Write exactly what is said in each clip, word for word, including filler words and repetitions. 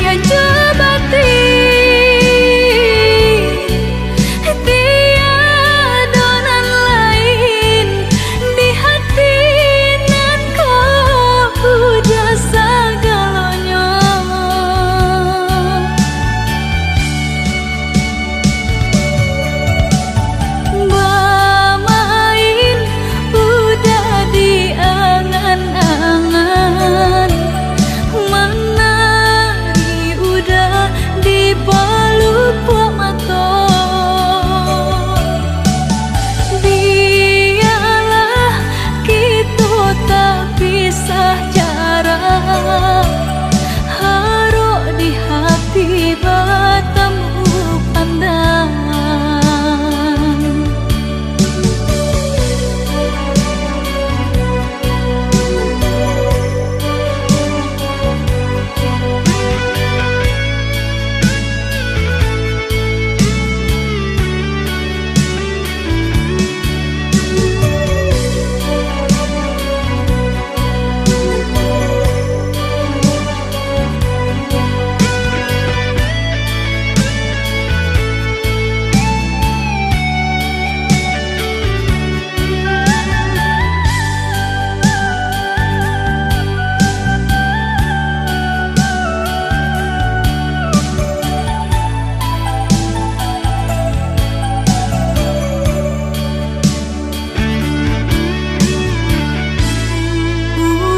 Jo batin, tiado nan lain di hati nan ko udah sagalonyo. Bamain udah di angan-angan, manari udah di palupuak mato. Bialah kito tapisah jarak, harok di hati batamu pandang.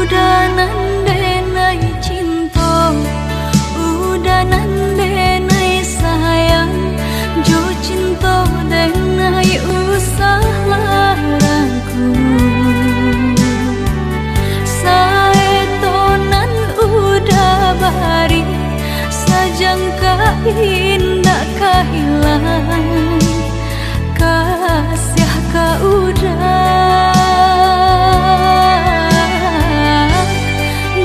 Udah nan denai cinto, udah nan denai sayang, jo cinto denai usah lah ragu. Saeto nan udah bari, sajangka indak ka hilang. Kasiah ka udah,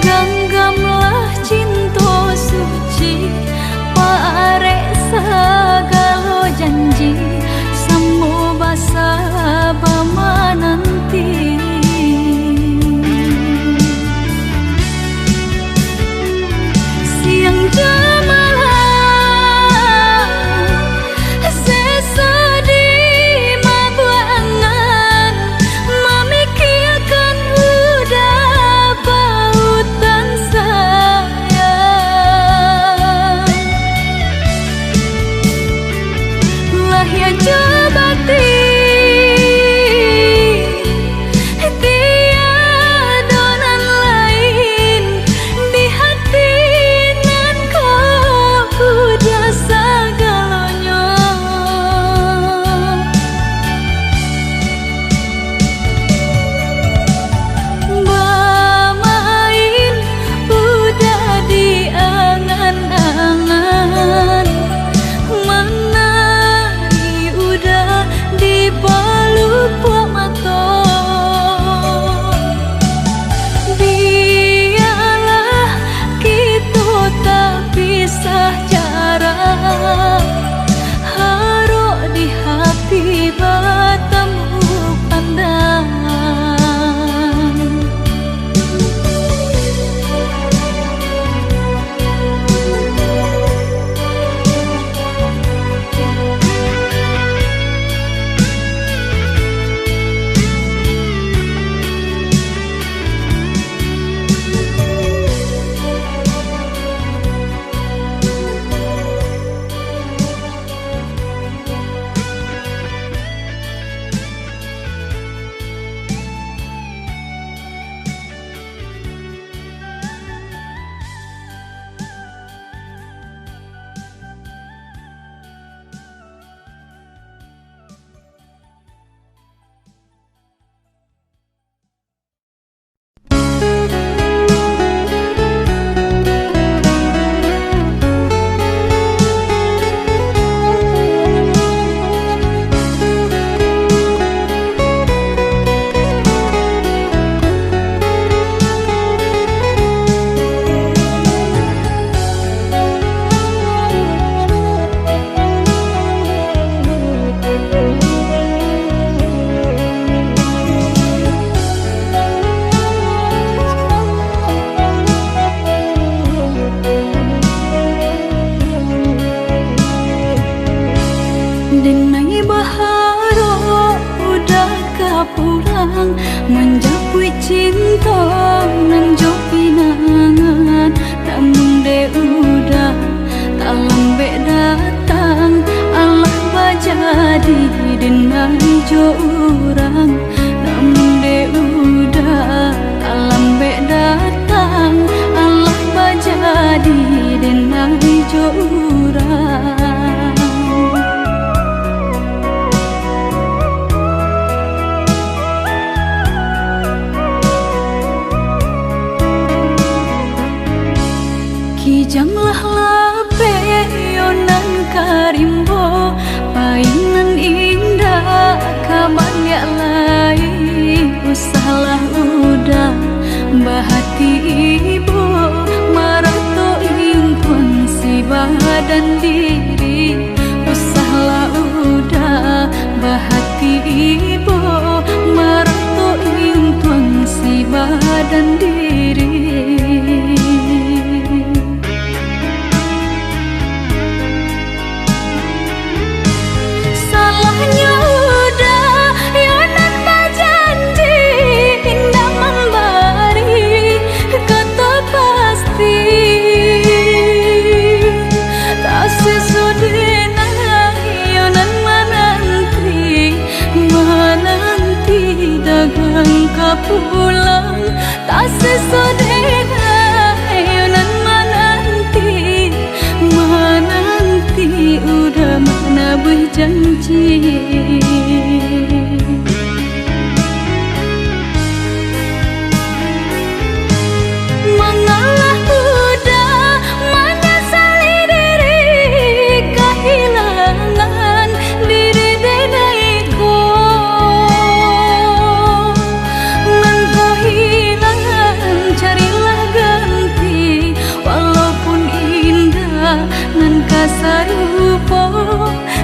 ganggamlah cinto suci, parek sagalo janji, samo basa bamananti. Siang jo malam, seso di mabuak angan, mamikiakan udah pautan sayang. Lahia jo batin, tiado nan lain di hati nan ko udah sagalonyo. Bamain udah di angan-angan, manari udah di palupuak mato. Bialah kito tapisah jarak, harok di hati batamu pandang. jo urang, namun dek Uda alambek datang, alah bajadi denai jo urang. Kijang lah lapeh yo nan ka rimbo, pai nan indak ka baliak lai. Usahlah Uda bahati ibo, marato intuang si badan diri. Usahlah Uda bahati ibo, marato intuang si badan diri. Salahnyo Uda yo nan bajanji, indak mambari kato pasti. Taseso denai yo nan mananti, mananti dagang ka pulang. Taseso denai yo nan mananti, mananti Uda manabuih janji. Mangalah Uda manyasali diri, kahilangan diri denai ko. Nan ko hilang, carilah ganti, walaupun indak nan ka sarupo.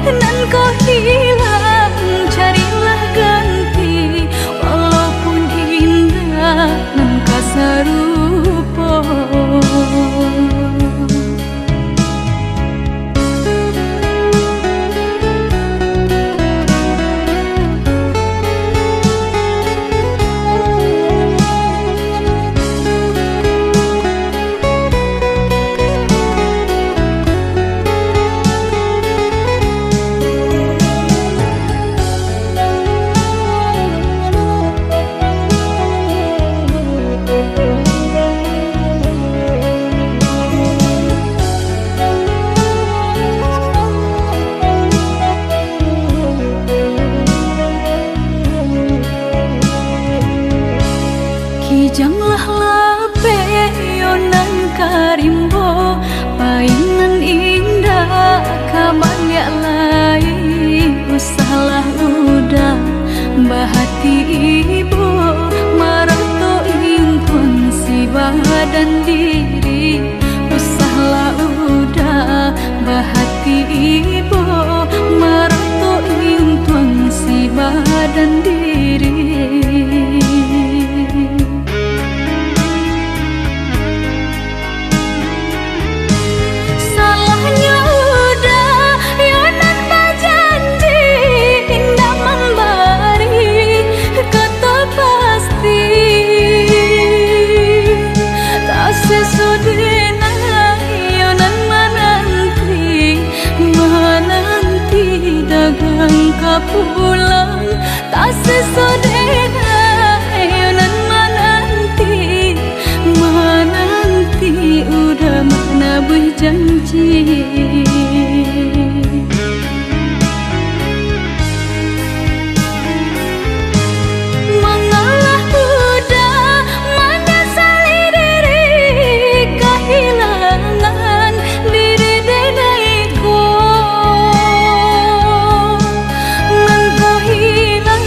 Nan ko hilang, carilah ganti, walaupun indak nan ka sarupo. Kijang lah lapeh yo nan ka rimbo, pai nan indak ka baliak lai. Usahlah Uda bahati ibo, marato intuang si badan diri. Usahlah Uda bahati ibo, marato intuang si badan diri. Salahnyo Uda yo nan bajanji, indak mambari kato pasti. Taseso denai yo nan mananti, mananti dagang ka pulang. Taseso denai yo nan mananti, mananti Uda manabuih janji. Mangalah Uda manyasali diri, kahilangan diri denai ko. Nan ko hilang,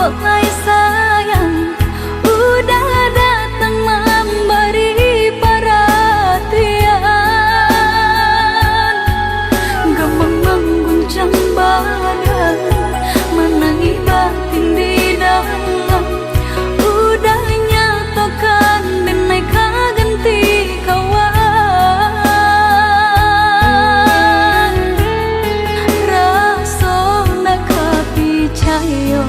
Lai sayang, udah datang mambari paratian. Gamang mangguncang badan, manangih batin di dalam. Udah nyatokan denai ka ganti kawan. Raso ndak ka picayo.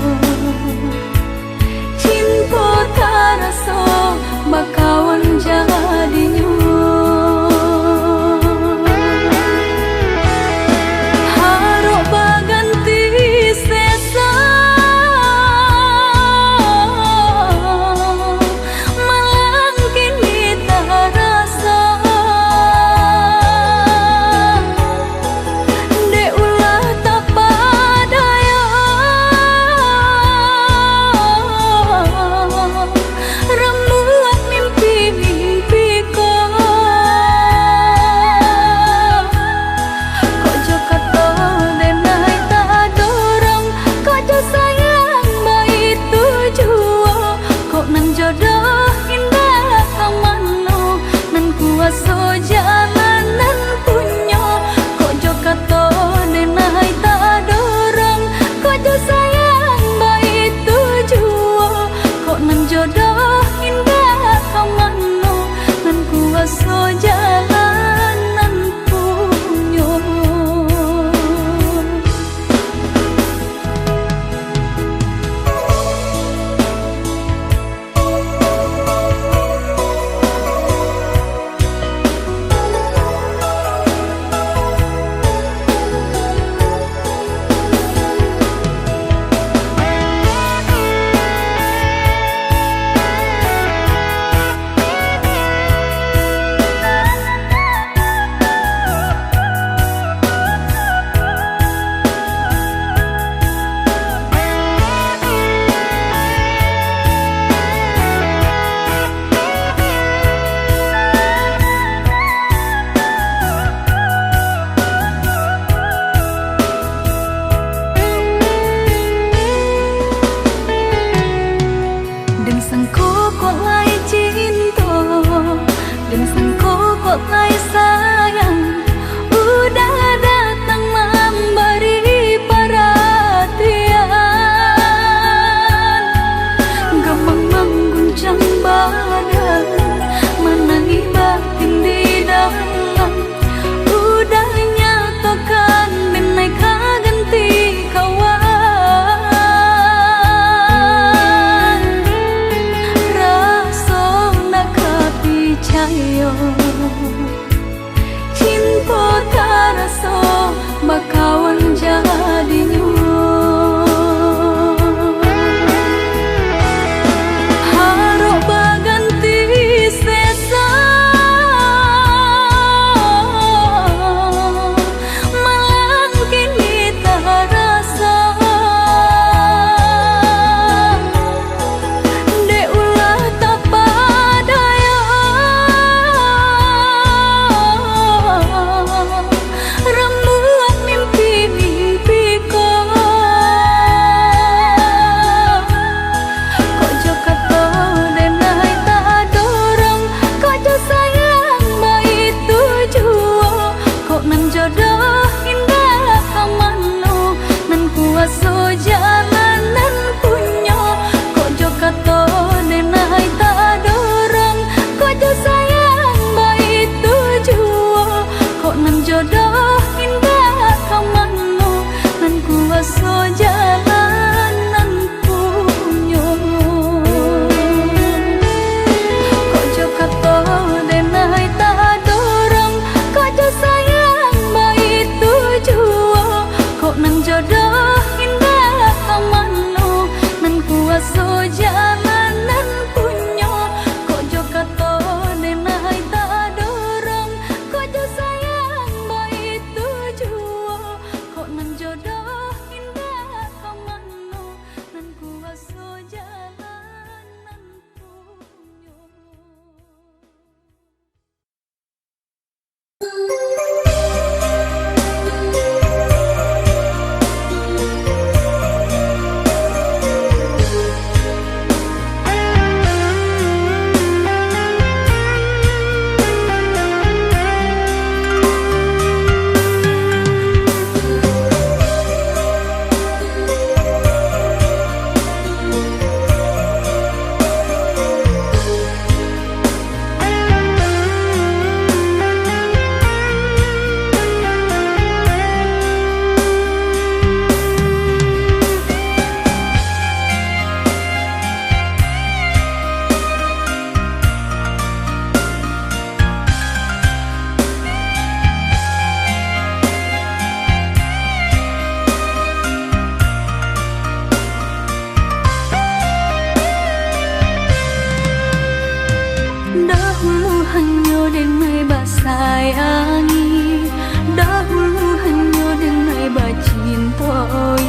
Hanyo denai basayangi, dahulu hanyo denai bacintoi,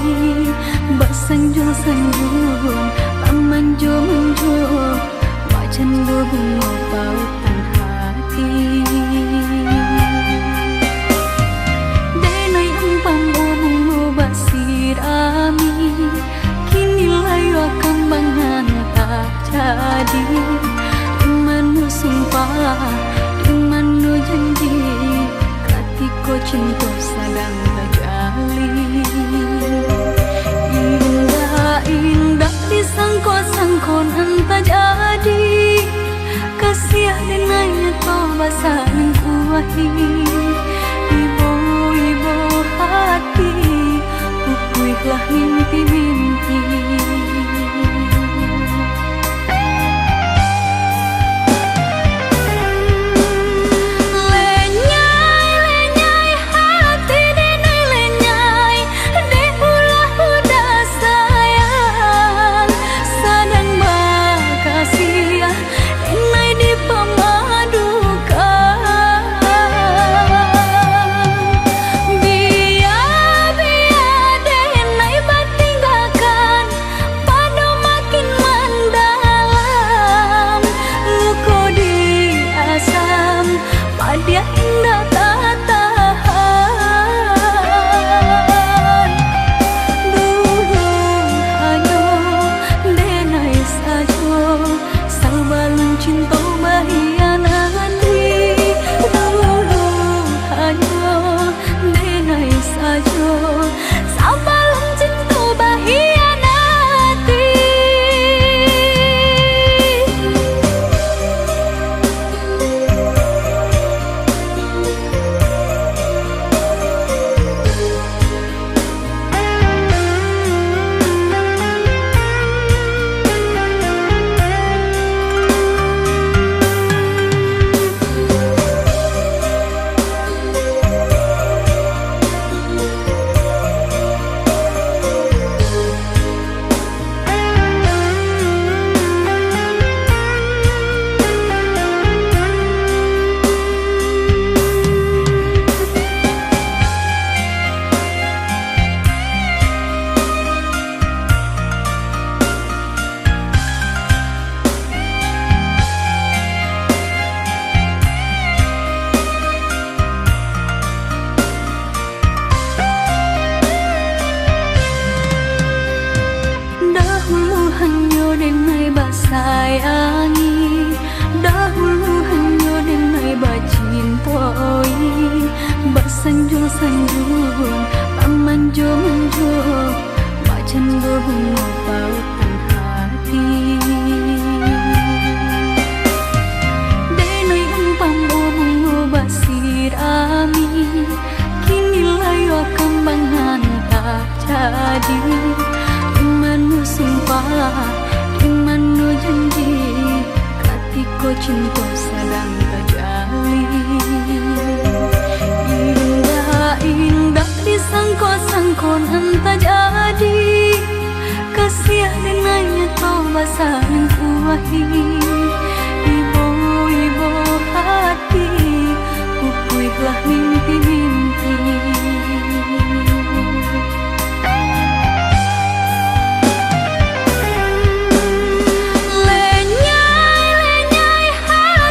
basanjuang-sanjuang, bamanjo-manjo, bakcando bungo pautan hati. Denai umpamo bungo basirami, kini layua kambangan tak jadi. Di mano sumpah, di mano janji, katiko cinto sadang tajalin. Indak-indak disangko-sangko nan tajadi, kasiah denai nyato basalingkuahi. Ibo-ibo hati, pupuihlah mimpi-mimpi. Lenyai, lenyai hati denai lenyai, dek ulah budak sayang, sadang bakasiah, denai dipamadukan. Bia, bia denai batinggakan, pado makin mandalam, luko di asam, padiah indak tatahan. Dulu hanyo denai sajo, sabalun cinto bahianati. Dulu hanyo denai sajo, sabalun cinto bahianati. Dahulu hanyo denai basayangi, dahulu hanyo denai bacintoi, basanjuang-sanjuang, bamanjo-manjo, bakcando bungo pautan hati. Denai umpamo bungo basirami, kini layua kambangan tak jadi. Di mano sumpah, di mano janji, katiko cinto sadang tajalin. Indak-indak disangko-sangko nan tajadi, kasiah denai nyato basalingkuahi. Ibo-ibo hati, pupuihlah mimpi-mimpi. Lenyai-lenyai hati.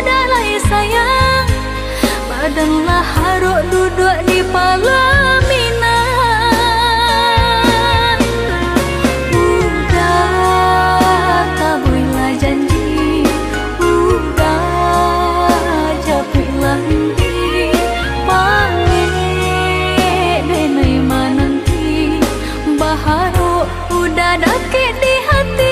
Uda lai sayang, badan lah harok duduak di palaminan. Uda tabuihlah janji, uda japuiklah henti, pangek denai mananti, baharok uda dakek di hati.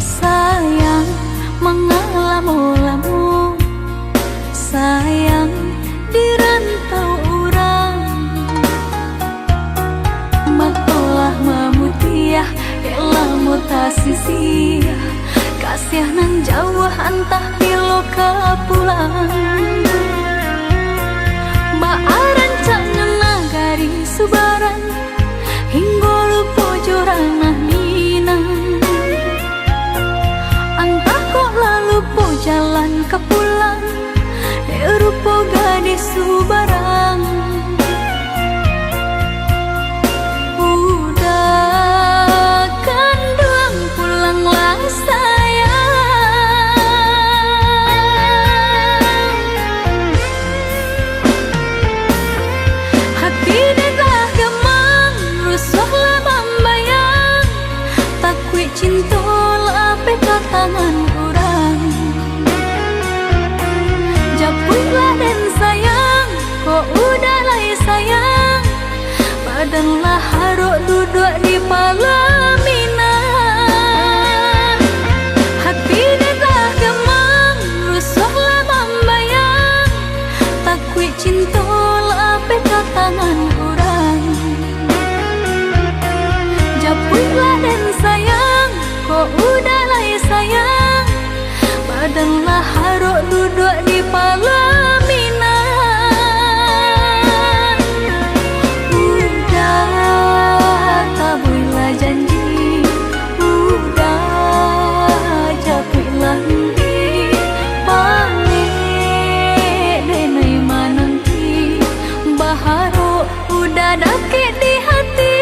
Sayang, manga lamo-lamo, sayang, di rantau urang. Mato lah mamutiah, dek lamo tasisiah, kasiah nan jauah antah bilo ka pulang. Baa rancaknyo nagari Subarang, hinggo lupo jo ranah Minang. Antah kok lah lupo jalan ka pulang, dek rupo gadih Subarang. Uda kanduang pulanglah sayang. Hati den lah gamang, rusuah lah mambayang, takuik cinto lapeh ka tangan urang. Japuiklah den sayang, kok uda lai sayang, badan lah harok duduak di palaminan. Hati den lah gamang, rusuah lah mambayang, takuik cinto lapeh ka tangan urang. Japuiklah den sayang, kok uda lai sayang, badan lah harok duduak di palaminan. Uda tabuihlah janji, uda japuiklah henti, pangek denai mananti, baharok uda dakek di hati.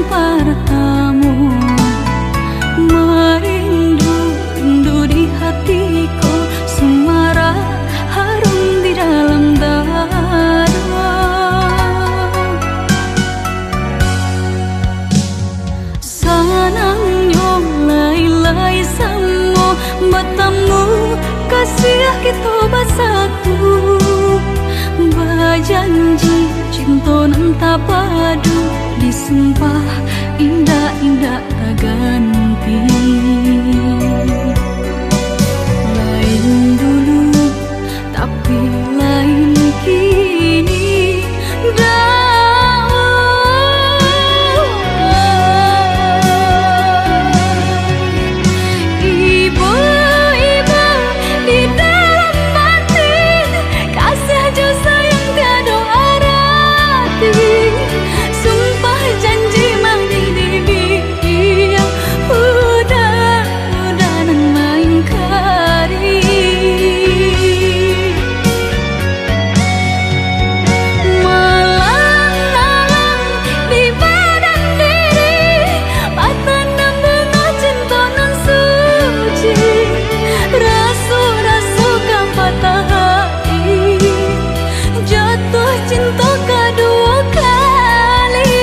Partamo, marindu-rindu di hati ko, sumarak harum di dalam dado. Sanangnyo lai-lai samo batamu, kasiah kito basatu. Bajanji cinto nan tapadu, disumpah indak-indak taganti. Lain dulu, tapi lain kini. Dao, ibo-ibo di dalam batin, kasih jo sayang tiado arati. Sumpah janji mangini, udah-udah nan maingkari. Malang-alang di badan diri, batanam bunga cinto nan suci. Raso-raso ka patah hati, jatuah cinto kaduo kali.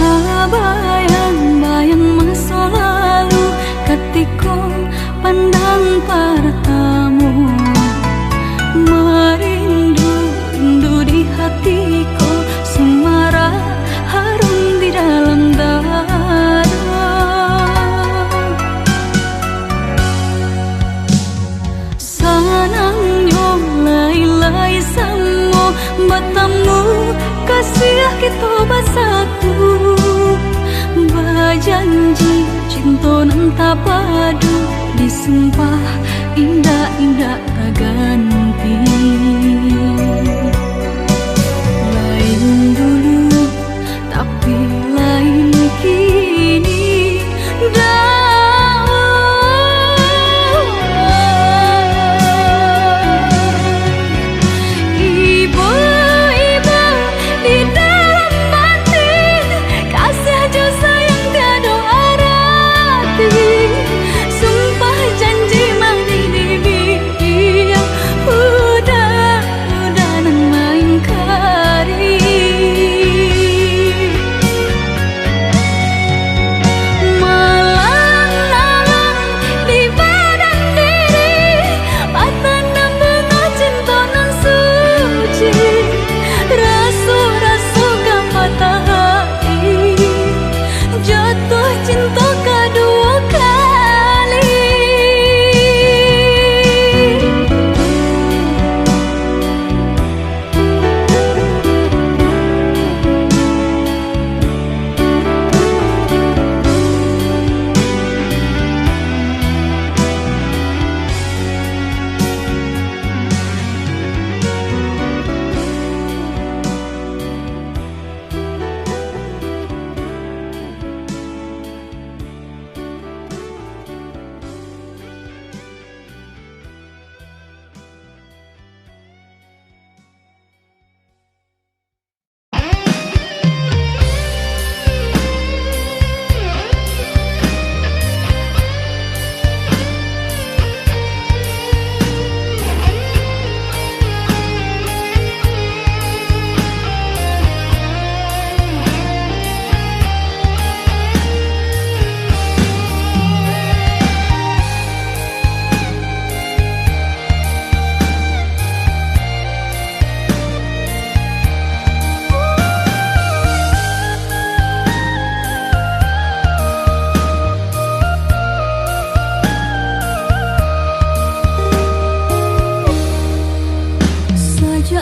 Tabayang-bayang maso lalu, katiko pandang partamo. Marindu-rindu di hati ko, sumarak harum di dalam dado. Sanangnyo lai-lai samo batamu, kasiah kito basatu. Bajanji cinto nan tapadu, disumpah indak-indak taganti. Lain dulu, tapi lain kini. Dao, ibo-ibo di dalam batin, kasih jo sayang tiado arati. Sumpah janji mangini, udah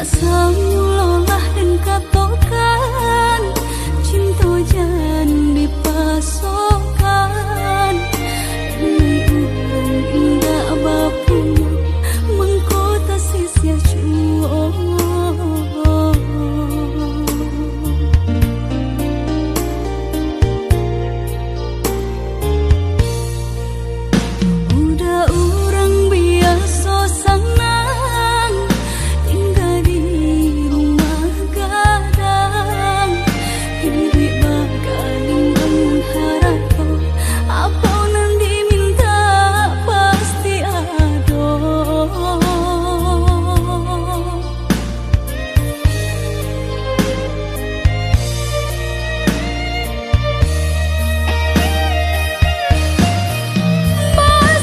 Samulolah den katokan, cinto jan dipasokan. Demi urang indak bapunyo, mangko tasisia juo. Udah urang biaso sanang, tingga di rumah gadang. Iduik bagalinggang nan harato, apo nan diminta pasti ado.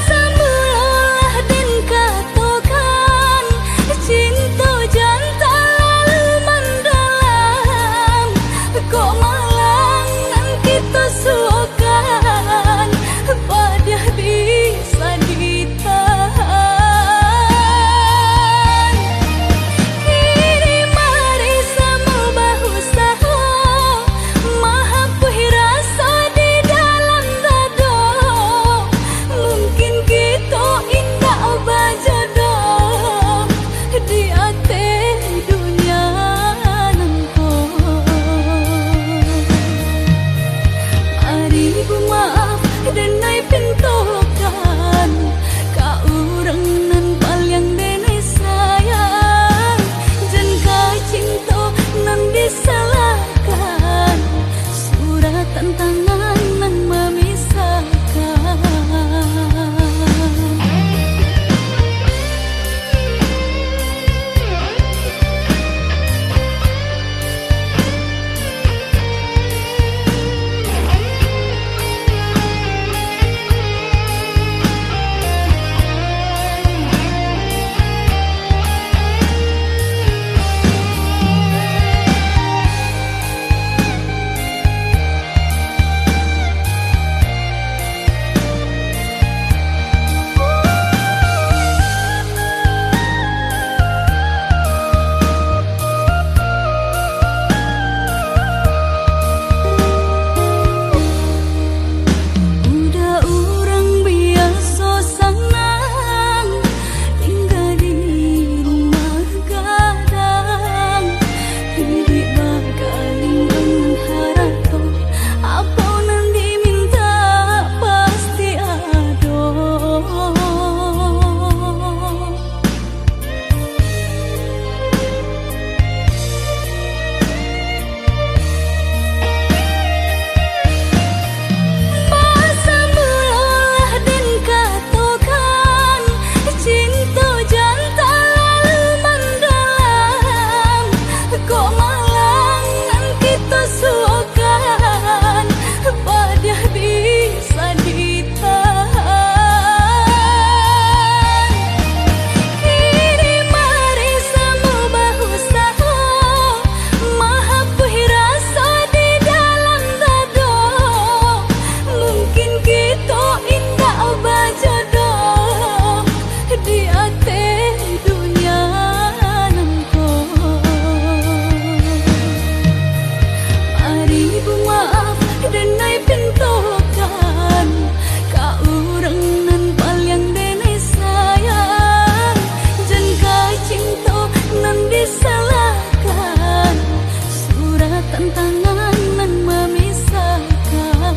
Basamulolah den katokan, cinto jan talalu mandalam. Kok malang nan kito suokan, padiah di saditahan. Kini mari samo bausaho, mahapuih raso di dalam dado. Mungkin kito indak bajodoh di ateh dunia nan Ari bu maaf, denai pintokan, ka urang nan paliang denai sayang, jan ka cinto nan disalahkan, suratan tangan nan mamisahkan. Udah urang biaso sanang, tingga di rumah gadang. Iduik bagalinggang harato, apo nan diminta pasti ado. Basamulolah den katokan, cinto jan talalu mandalam. Kok malang nan kito suokan, padiah di saditahan. Kini mari samo bausaho, mahapuih raso di dalam dado. Mungkin kito indak bajodoh di ateh dunia nan Ari bu maaf, denai pintokan, ka urang nan paliang denai sayang, jan ka cinto nan disalahkan, suratan tangan nan mamisahkan.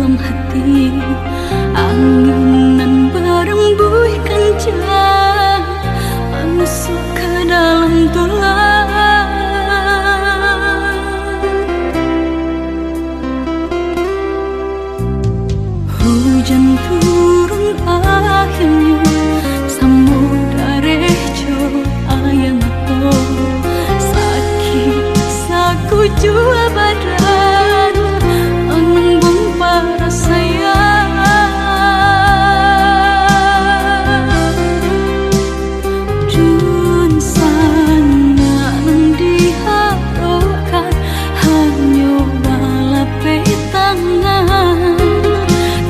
dalam hati. Angin nan barembuih kancang, manusuk ka dalam tulang. Hujan turun akhirnyo, samo dareh jo aia mato. Sakik sakujua badan, manangguang parasaian. Dunsanak nan diharapkan, hanyo balapeh tangan,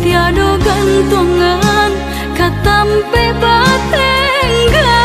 tiado gantuangan ka tampek batenggang.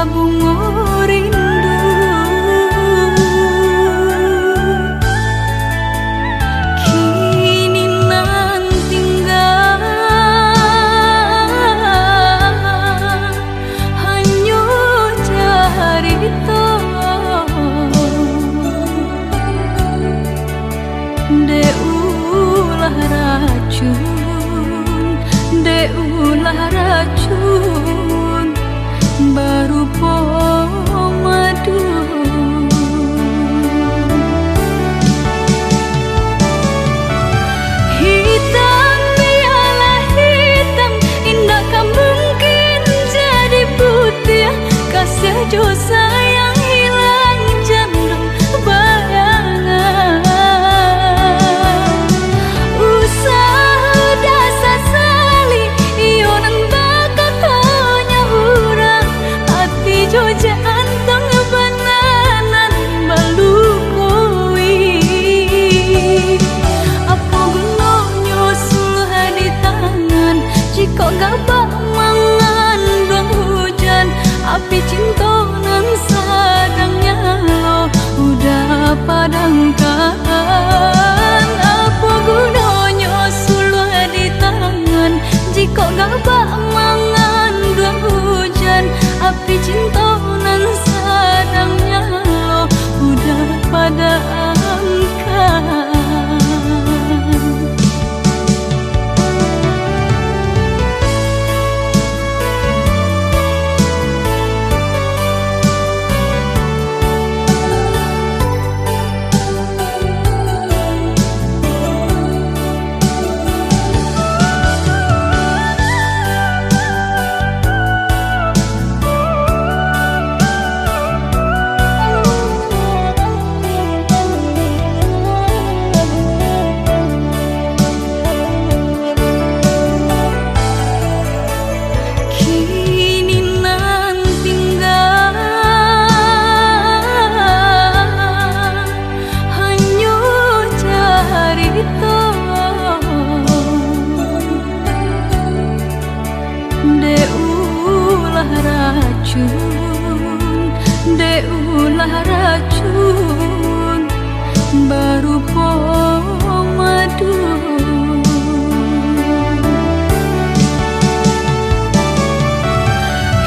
Bungo rindu, kini nan tingga hanyo carito. Dek ulah racun, dek ulah racun, barupo madu. Hitam bialah hitam, indak ka mungkin jadi putiah. Kasiah jo sayang hilang jando bayangan. Usah udah sasali, iyo nan bakatonyo urang. Ati jo jantuang bana nan balukoi. Apo gunonyo suluah di tangan, jikok gabak manganduang hujan? Api cinto nan sadang nyalo udah padamkan. Apo gunonyo suluah di tangan, jikok gabak manganduang hujan? Api cinto nan sadang nyalo udah padamkan. Kini nan tingga hanyo carito. Dek ulah racun, dek ulah racun, barupo madu.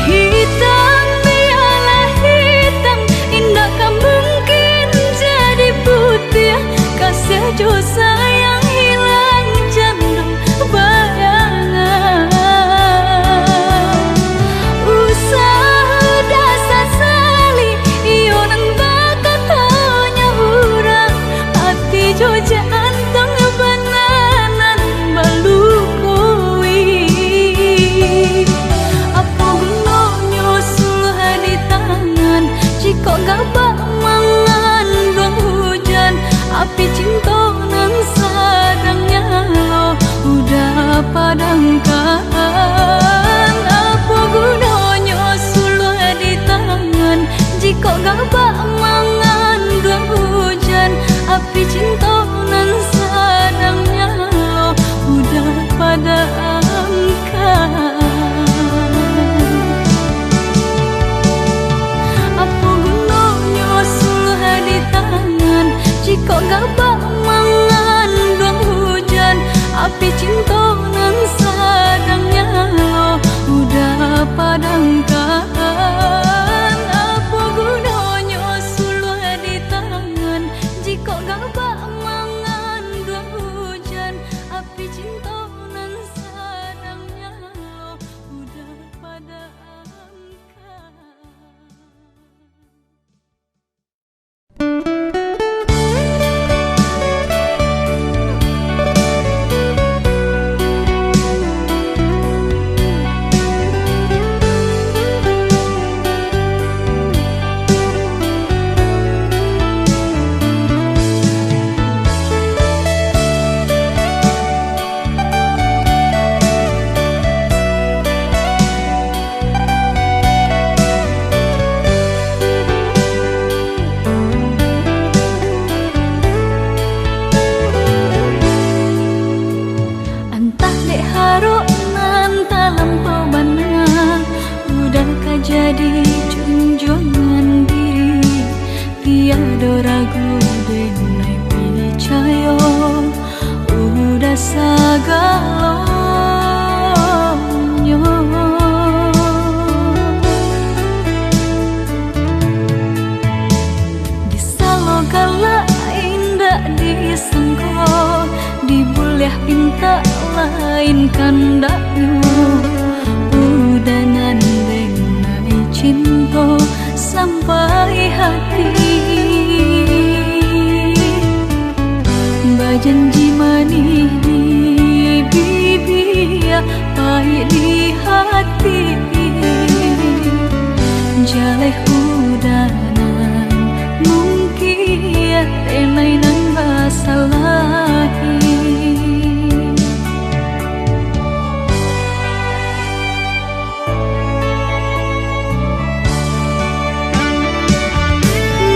Hitam bialah hitam, indak ka mungkin jadi putiah. Kasiah jo sayang hilang jando bayangan. Usah udah sasali, iyo nan bakatonyo urang. Ati jo jantuang bana nan balukoi. Apo gunonyo suluah di tangan, jikok gabak manganduang hujan? Api cinto nan sadang nyalo udah padamkan. Apo gunonyo suluah di tangan, jikok gabak manganduang hujan? Api cinto nan sadang nyalo udah padamkan. Apo gunonyo suluah di tangan, jikok gabak manganduang hujan? Api cinto nan sadang nyalo udah padamkan. Apo gunonyo suluah di tangan, jikok gabak manganduang hujan? Api cinto nan sadang nyalo udah padamkan. Disangko, dibuliah pintak lain kandaknyo. Udanan denai cinto sampai hati. Bajanji manih di bibia, pahik di hati. Jaleh udanan mungkin denai nan basalahi.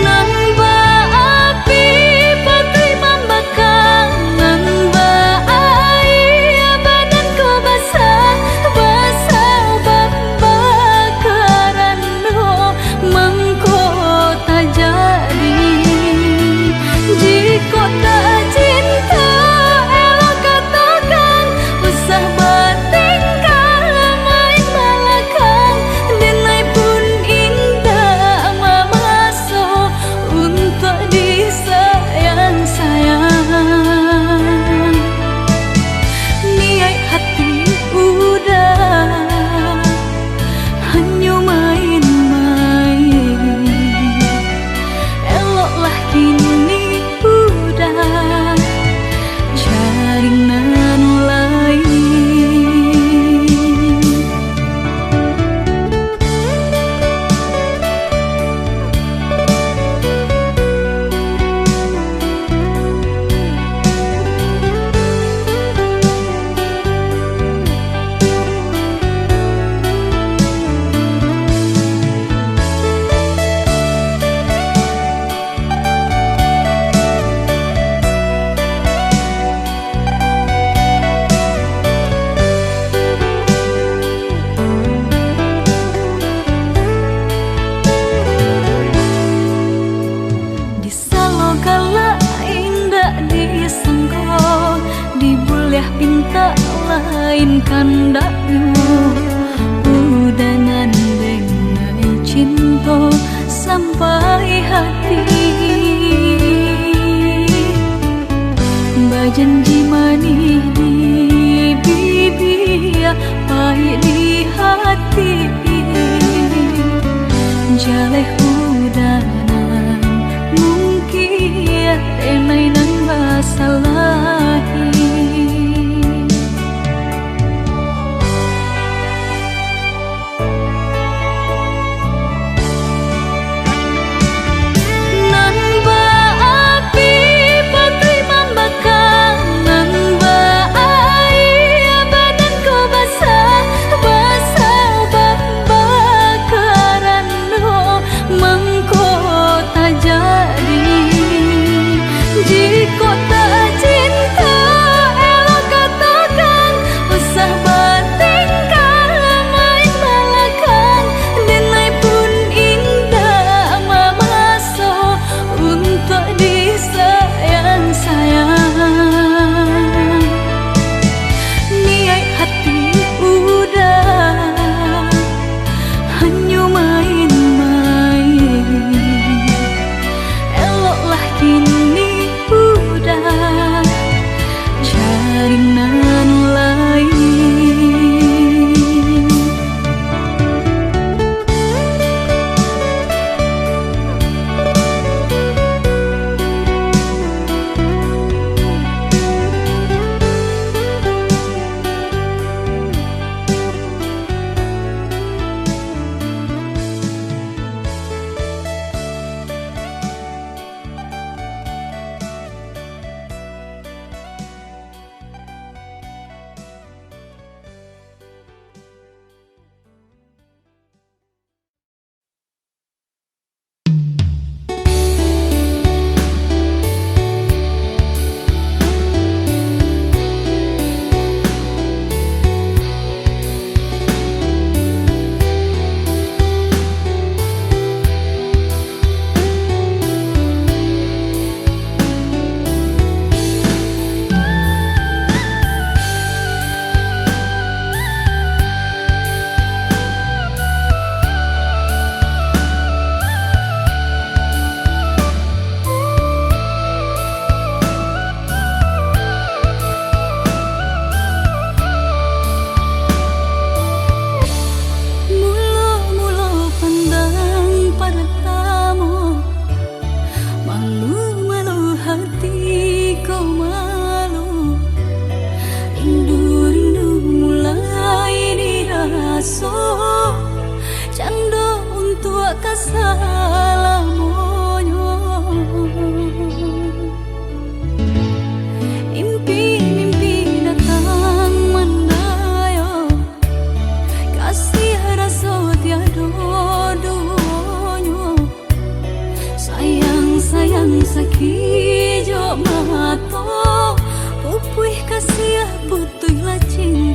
Nan baapi patuik mambakang, nan baaia badan ko basah, basah bambakaran doh mangko tajadi. Jikok tak cinto, elok katokan, usah batingkah main balakang, denai pun indak mamaso untuak disayang-sayang. Niaik hati uda hanyo main-main. Eloklah kini uda cari nan lain. Disalo galak indak disangko, dibuliah pintak lain kandaknyo. Udanan denai cinto sampai hati. Bajanji manih di bibia, pahik di hati. Jaleh udanan mungkin denai nan basalahi. Nan baapi patuik mambakang, nan baaia badan ko basah, basah bambakaran doh mangko tajadi.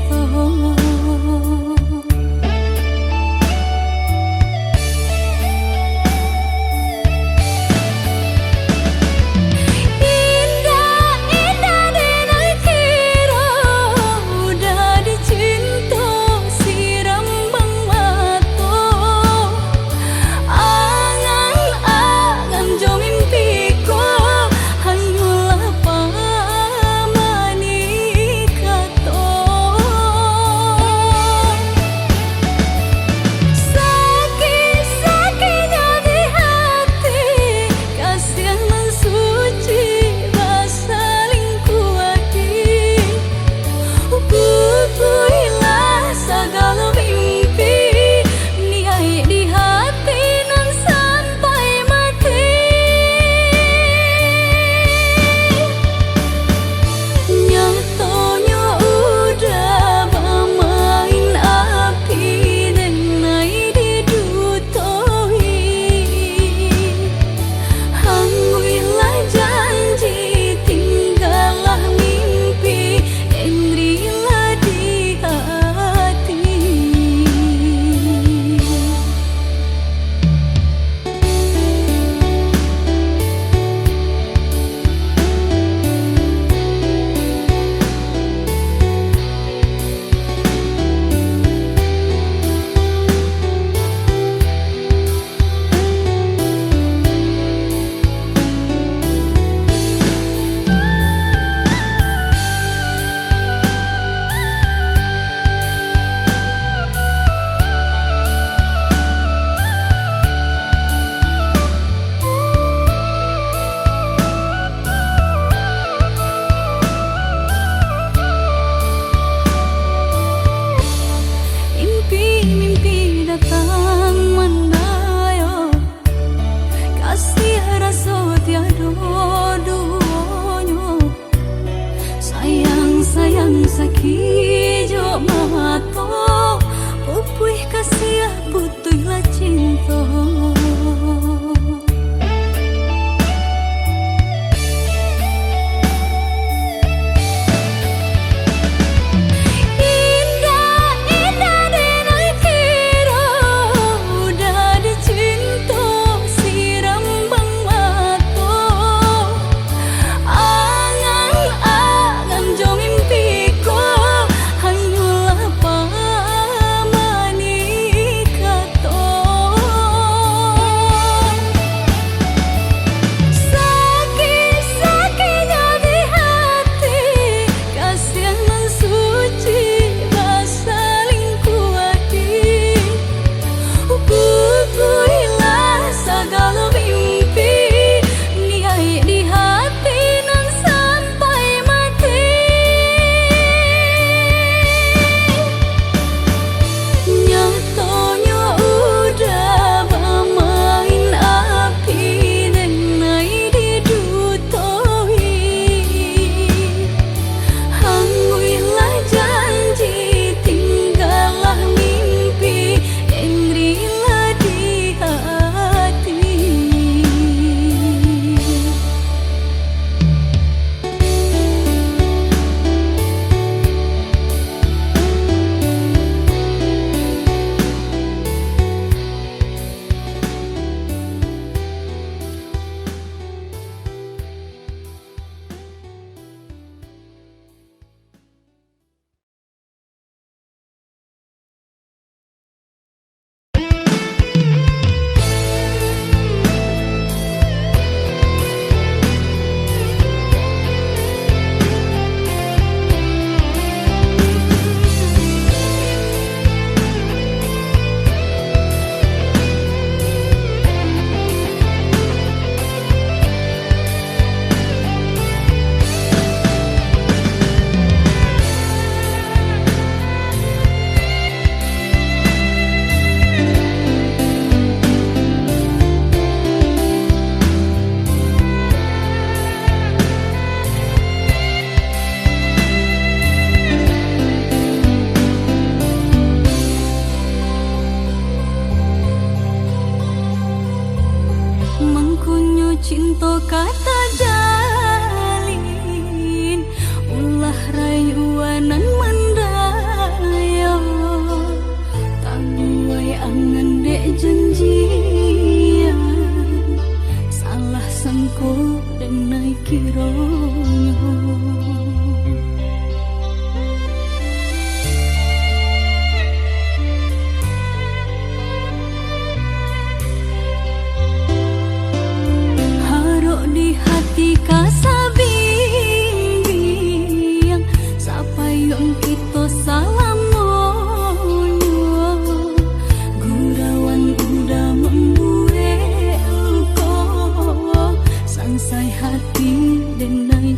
Indak, indak dek nan kiro, udah dicinto siram bang mato. Angan-angan jo mimpi ko, hanyolah pamani kato.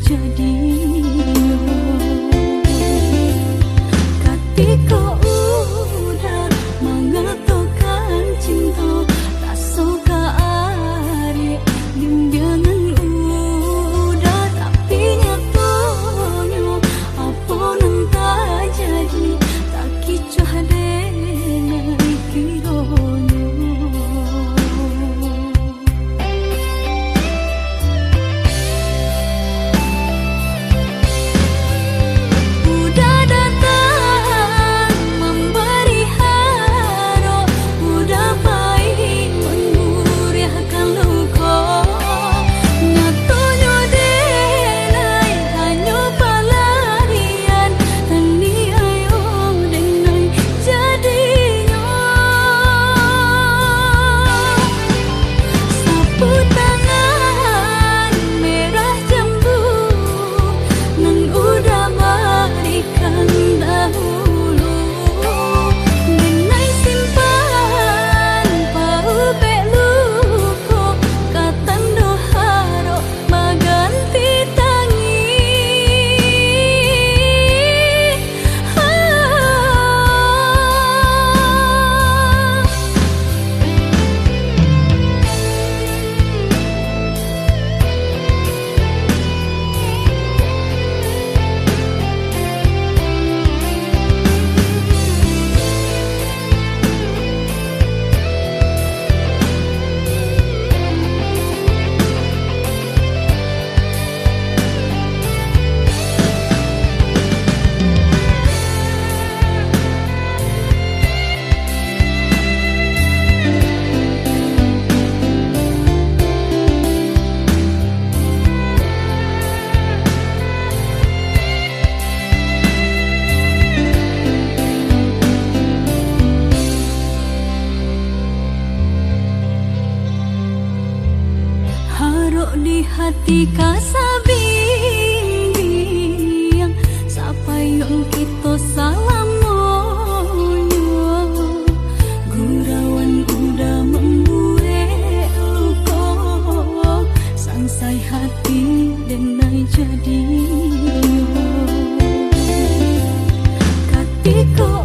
Jadi, katiko udah mangatokan cinto, raso ka ari, bimbiangan udah, tapi nyatonyo, apo nan tajadi, takicuah denai kironyo. Udah datang mambari harok, udah pai manguriahkan luko. Nyatonyo denai hanyo palarian, taniayo denai jadinyo. Sapu tangan merah jambu nan udah barikan dahulu, denai simpan paubek luko, ka tando harok baganti tangih. Harok di hati ka sabimbiang, sapayuang kito salamonyo. Gurauan udah mambuek luko, sansai hati denai jadinyo. Katiko